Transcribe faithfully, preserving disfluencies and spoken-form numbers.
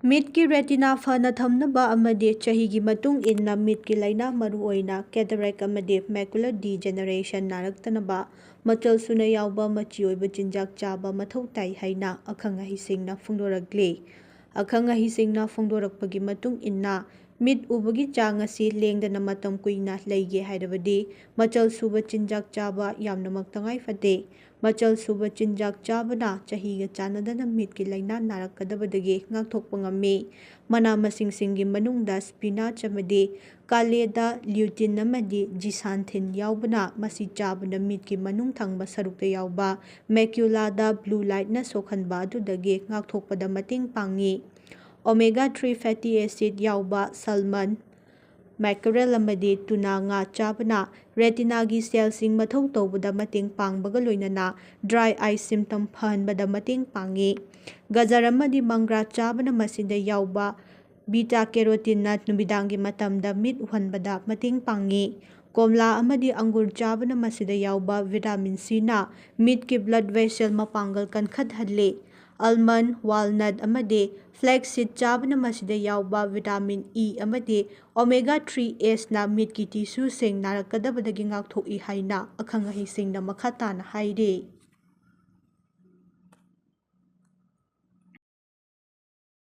ꯃꯤꯠꯀꯤ ꯔꯦꯇꯤꯅꯥ ꯐꯅ ꯊꯝꯅꯕ ꯑꯃꯗꯤ ꯆꯍꯤꯒꯤ ꯃꯇꯨꯡ ꯏꯟꯅ ꯃꯤꯠꯀꯤ ꯂꯥꯏꯅꯥ, ꯃꯔꯨꯑꯣꯏꯅ ꯀꯦꯇꯔꯦꯛ ꯑꯃꯗꯤ ꯃꯦꯀꯨꯂꯔ ꯗꯤꯖꯦꯅꯦꯔꯦꯁꯟ ꯅꯥꯔꯛꯇꯅꯕ ꯃꯆꯜ ꯁꯨꯅ ꯌꯥꯎꯕ ꯃꯆꯤ ꯑꯣꯏꯕ ꯆꯤꯟꯖꯥꯛ ꯆꯥꯕ ꯃꯊꯧ ꯇꯥꯏ ꯍꯥꯏꯅ ꯑꯈꯪ ꯑꯍꯩꯁꯤꯡꯅ ꯐꯣꯡꯗꯣꯔꯛꯂꯤ꯫ ꯑꯈꯪ ꯑꯍꯩꯁꯤꯡꯅ ꯐꯣꯡꯗꯣꯔꯛꯄꯒꯤ ꯃꯇꯨꯡ ꯏꯟꯅ, ꯃꯤꯠ ꯎꯕꯒꯤ ꯆꯥꯡ ꯑꯁꯤ ꯂꯦꯡꯗꯅ ꯃꯇꯝ ꯀꯨꯏꯅ ꯂꯩꯒꯦ ꯍꯥꯏꯔꯕꯗꯤ ꯃꯆꯜ ꯁꯨꯕ ꯆꯤꯟꯖꯥꯛ ꯆꯥꯕ ꯌꯥꯝꯅꯃꯛ ꯇꯉꯥꯏ ꯐꯗꯦ꯫ ꯃꯆꯜ ꯁꯨꯕ ꯆꯤꯟꯖꯥꯛ ꯆꯥꯕꯅ ꯆꯍꯤꯒ ꯆꯥꯟꯅꯗꯅ ꯃꯤꯠꯀꯤ ꯂꯥꯏꯅꯥ ꯅꯥꯔꯛꯀꯗꯕꯗꯒꯤ ꯉꯥꯛꯊꯣꯛꯄ ꯉꯝꯃꯤ꯫ ꯃꯅꯥ ꯃꯁꯤꯡꯁꯤꯡꯒꯤ ꯃꯅꯨꯡꯗ ꯁ꯭ꯄꯤꯅꯥꯆ ꯑꯃꯗꯤ ꯀꯥꯂꯦꯗ ꯂ꯭ꯌꯨꯇꯤꯟ ꯑꯃꯗꯤ ꯖꯤꯁꯥꯟꯊꯤꯟ ꯌꯥꯎꯕꯅ, ꯃꯁꯤ ꯆꯥꯕꯅ ꯃꯤꯠꯀꯤ ꯃꯅꯨꯡ ꯊꯪꯕ ꯁꯔꯨꯛꯇ ꯌꯥꯎꯕ ꯃꯦꯀ꯭ꯌꯨꯂꯥꯗ ꯕ꯭ꯂꯨ ꯂꯥꯏꯠꯅ ꯁꯣꯛꯍꯟꯕ ꯑꯗꯨꯗꯒꯤ ꯉꯥꯛꯊꯣꯛꯄꯗ ꯃꯇꯦꯡ ꯄꯥꯡꯉꯤ꯫ ꯑꯣꯃꯦꯒꯥ ꯊ꯭ꯔꯤ ꯐꯦꯇꯤ ꯑꯦꯁꯤꯗ ꯌꯥꯎꯕ ꯁꯜꯃꯟ, ꯃꯦꯀꯔꯦꯜ ꯑꯃꯗꯤ ꯇꯨꯅꯥ ꯉꯥ ꯆꯥꯕꯅ ꯔꯦꯇꯤꯅꯥꯒꯤ ꯁꯦꯜꯁꯤꯡ ꯃꯊꯧ ꯇꯧꯕꯗ ꯃꯇꯦꯡ ꯄꯥꯡꯕꯒ ꯂꯣꯏꯅꯅ ꯗ꯭ꯔꯥꯏ ꯑꯥꯏ ꯁꯤꯝꯇꯝ ꯐꯍꯟꯕꯗ ꯃꯇꯦꯡ ꯄꯥꯡꯉꯤ꯫ ꯒꯖꯔ ꯑꯃꯗꯤ ꯃꯪꯒ꯭ꯔꯥ ꯆꯥꯕꯅ ꯃꯁꯤꯗ ꯌꯥꯎꯕ ꯕꯤꯇꯥ ꯀꯦꯔꯣꯇꯤꯟꯅ ꯅꯨꯃꯤꯗꯥꯡꯒꯤ ꯃꯇꯝꯗ ꯃꯤꯠ ꯎꯍꯟꯕꯗ ꯃꯇꯦꯡ ꯄꯥꯡꯉꯤ꯫ ꯀꯣꯝꯂꯥ ꯑꯃꯗꯤ ꯑꯪꯒꯨꯔ ꯆꯥꯕꯅ ꯃꯁꯤꯗ ꯌꯥꯎꯕ ꯚꯤꯇꯥꯃꯤꯟ ꯁꯤꯅ ꯃꯤꯠꯀꯤ ꯕ꯭ꯂꯗ ꯚꯦꯁꯦꯜ ꯃꯄꯥꯡꯒꯜ ꯀꯟꯈꯠꯍꯜꯂꯤ꯫ ꯑꯜꯃꯟ, ꯋꯥꯜꯅꯠ ꯑꯃꯗꯤ ꯐ꯭ꯂꯦꯛꯁ ꯁꯤꯗ ꯆꯥꯕꯅ ꯃꯁꯤꯗ ꯌꯥꯎꯕ ꯚꯤꯇꯥꯃꯤꯟ ꯏ ꯑꯃꯗꯤ ꯑꯣꯃꯦꯒꯥ ꯊ꯭ꯔꯤ ꯑꯦꯁꯅ ꯃꯤꯠꯀꯤ ꯇꯤꯁꯨꯁꯤꯡ ꯅꯥꯔꯛꯀꯗꯕꯗꯒꯤ ꯉꯥꯛꯊꯣꯛꯏ ꯍꯥꯏꯅ ꯑꯈꯪ ꯑꯍꯩꯁꯤꯡꯅ ꯃꯈꯥ ꯇꯥꯅ ꯍꯥꯏꯔꯤ꯫